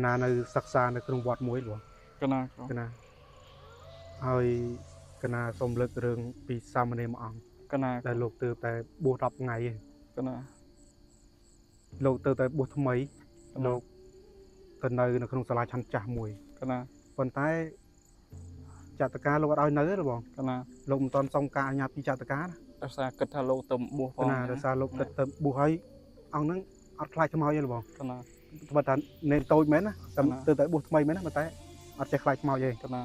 ណានៅសិក្សានៅក្នុងវត្តមួយបង កណាគ្រូ កណាហើយកណាសូមលើករឿងពីសាមណេរមួយអង្គ កណា ដែលលោកទើបតែបួស10ថ្ងៃឯង កណា លោកទើបតែបួសថ្មីលោកទៅនៅនៅក្នុងសាលាឆាន់ចាស់មួយ កណា ប៉ុន្តែចតកាលោកអត់ឲ្យនៅទេបង កណា លោកមិនតន់សុំការអនុញ្ញាតពីចតកាណា ដោយសារគិតថាលោកទៅបួសផង កណាដោយសារលោកគិតទៅបួសហើយអង្គហ្នឹងអត់ខ្លាចខ្មោចទេបង កណា ត្បិតថានេនតូចមែនណាតែទើបតែបួសថ្មីមែនណាប៉ុន្តែអត់ចេះខ្លាចខ្មោចទេ កណា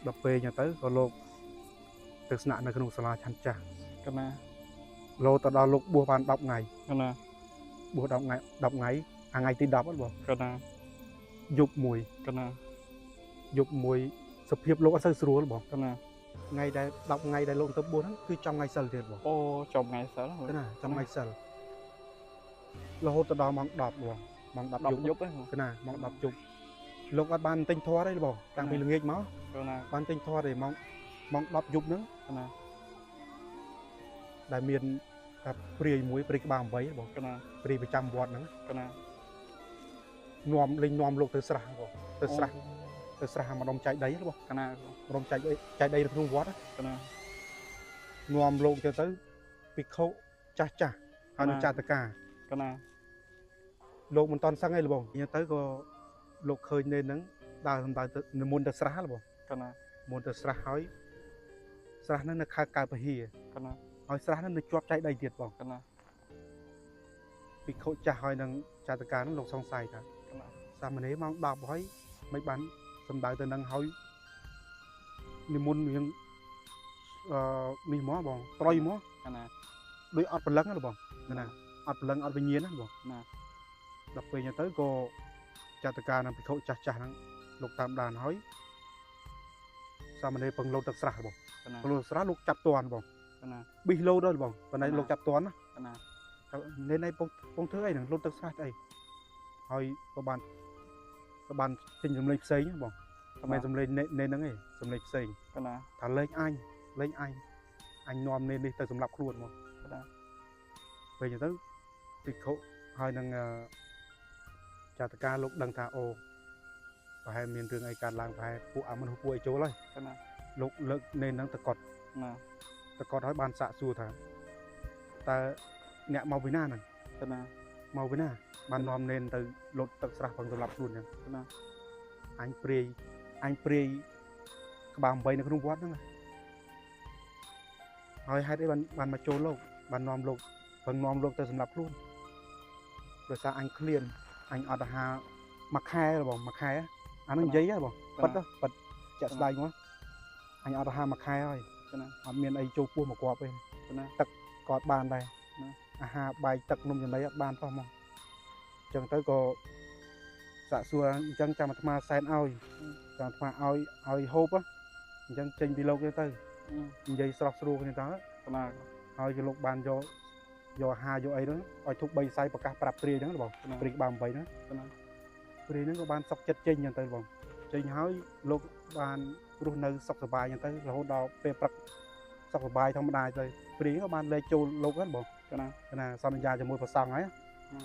ដល់ពេលអញ្ចឹងទៅក៏លោកទៅស្នាក់នៅក្នុងសាលាឆាន់ចាស់ កណា លោកទៅដល់លោកបួសបាន10ថ្ងៃ កណា បួស10ថ្ងៃ10ថ្ងៃអាថ្ងៃទី10ហ្នឹងបង កណា យប់មួយក ណា យប់មួយសភាពលោកអត់សូវស្រួលបង កណា ថ្ងៃដែល10ថ្ងៃដែលលោកទៅបួសហ្នឹងគឺចំថ្ងៃសិលទៀតបង អូចំថ្ងៃសិល កណាចំថ្ងៃសិលរហូតទៅដល់ម៉ោង10បងម៉ោង10យប់ 10យប់ហ្នឹង កណាម៉ោង10យប់លោកអត់បានទិញធွာទេបងតាំងពីល្ងាចមក កណា បានទិញធွာទេម៉ោងម៉ោង10យប់ហ្នឹង កណា ដែលមានតែព្រាយមួយព្រាយក្បាល8បង កណា ព្រាយប្រចាំវត្តហ្នឹង កណា នាំលេងនាំលោកទៅស្រះបងទៅស្រះទៅស្រះម្ដុំចែកដីហ៎បង កណា ម្ដុំចែកដីចែកដីនៅក្នុងវត្ត កណា នាំលោកទៅទៅភិក្ខុចាស់ចាស់ហើយនឹងចាតកា កណា លោកមិនតន់សឹងអីបងអញ្ចឹងទៅក៏លោកឃើញនៅហ្នឹងដើរសំដៅទៅនិមន្តទៅស្រះហ៎បង កណា មុនទៅស្រះហើយស្រះហ្នឹងនៅខែកើតពហិ កណា ហើយស្រះហ្នឹងនៅជាប់ចែកដីទៀតបង កណា ភិក្ខុចាស់ហើយនឹងចាតកាហ្នឹងលោកសង្ស័យថា កណា សាមណេរម៉ោង10ហើយមិនបានសំដៅទៅនឹងហើយនិមន្តរៀងអឺនេះមកបងត្រយមក កណា ដូចអត់ព្រលឹងណាបងណាអត់ព្រលឹងអត់វិញ្ញាណណាបង ណា ដល់ពេលអញ្ចឹងទៅក៏ចាតកានិងភិក្ខុចាស់ចាស់ហ្នឹងលោកតាមដានហើយសាមណេរពឹងលោតទឹកស្រះបង កណា ពឹងលោតស្រះលោកចាប់តាន់បង កណា ប៊ីសលោតដល់បងប៉ុន្តែលោកចាប់តាន់ណា កណា នេនឯងពងពងធ្វើអីហ្នឹងលោតទឹកស្រះទៅអីហើយក៏បានក៏បានចេញសម្លេងផ្សេងណាបងមិនមែនសម្លេងនេនហ្នឹងទេសម្លេងផ្សេង កណា ថាលេងអញលេងអញអញនាំនេននេះទៅសម្រាប់ខ្លួនមក កណា ពេលអញ្ចឹងទៅភិក្ខុហើយនឹងអឺចាតកាលោកដឹងថាអូប្រហែលមានរឿងអីកើតឡើងប្រហែលពួកអមនុស្សពួកអីចូលហើយ កណា លោកលើកនេនហ្នឹងទៅកត់ ណា ទៅកត់ហើយបានសាកសួរថាតើអ្នកមកពីណាហ្នឹង កណា មកពីណាបាននាំនេនទៅលុតទឹកស្រះផងសម្រាប់ខ្លួនហ្នឹង កណា អញព្រាយអញព្រាយក្បាល8នៅក្នុងវត្តហ្នឹងណាហើយហេតុអីបានបានមកចូលលោកបាននាំលោកពឹងនាំលោកទៅសម្រាប់ខ្លួនដោយសារអញឃ្លានអញអត់អាហារមួយខែបងមួយខែអាហ្នឹងនិយាយហ៎បងប៉ិតហ៎ប៉ិតចាក់ស្ដែងមកអញអត់អាហារមួយខែហើយក ណា អត់មានអីចូលពោះមកគ្រាប់ទេ កណា ក៏អត់បានដែរ ណា អាហារបាយទឹកនំចំណីអត់បានផងមកអញ្ចឹងទៅក៏សាកសួរអញ្ចឹងចាំអាត្មាសែនឲ្យចាំអាត្មាឲ្យឲ្យហូបហ៎អញ្ចឹងចេញពីលោកទៅទៅនិយាយស្រស់ស្រួលគ្នាតើ កណា ហើយក៏លោកបានយកយកអាហារយកអីហ្នឹងឲ្យធូប3សៃប្រកាសប្រាប់ព្រាយហ្នឹងបង កណា ព្រាយក្បាល8ហ្នឹង កណា ព្រាយហ្នឹងក៏បានសុកចិត្តចេញអញ្ចឹងទៅបងចេញហើយលោកបានរស់នៅសុខសប្បាយអញ្ចឹងទៅរហូតដល់ពេលព្រឹកសុខសប្បាយធម្មតាទៅព្រាយក៏បានលែកចូលលោកហ្នឹងបង កណា កណាសន្យាជាមួយព្រះសង្ឃហើយ ណា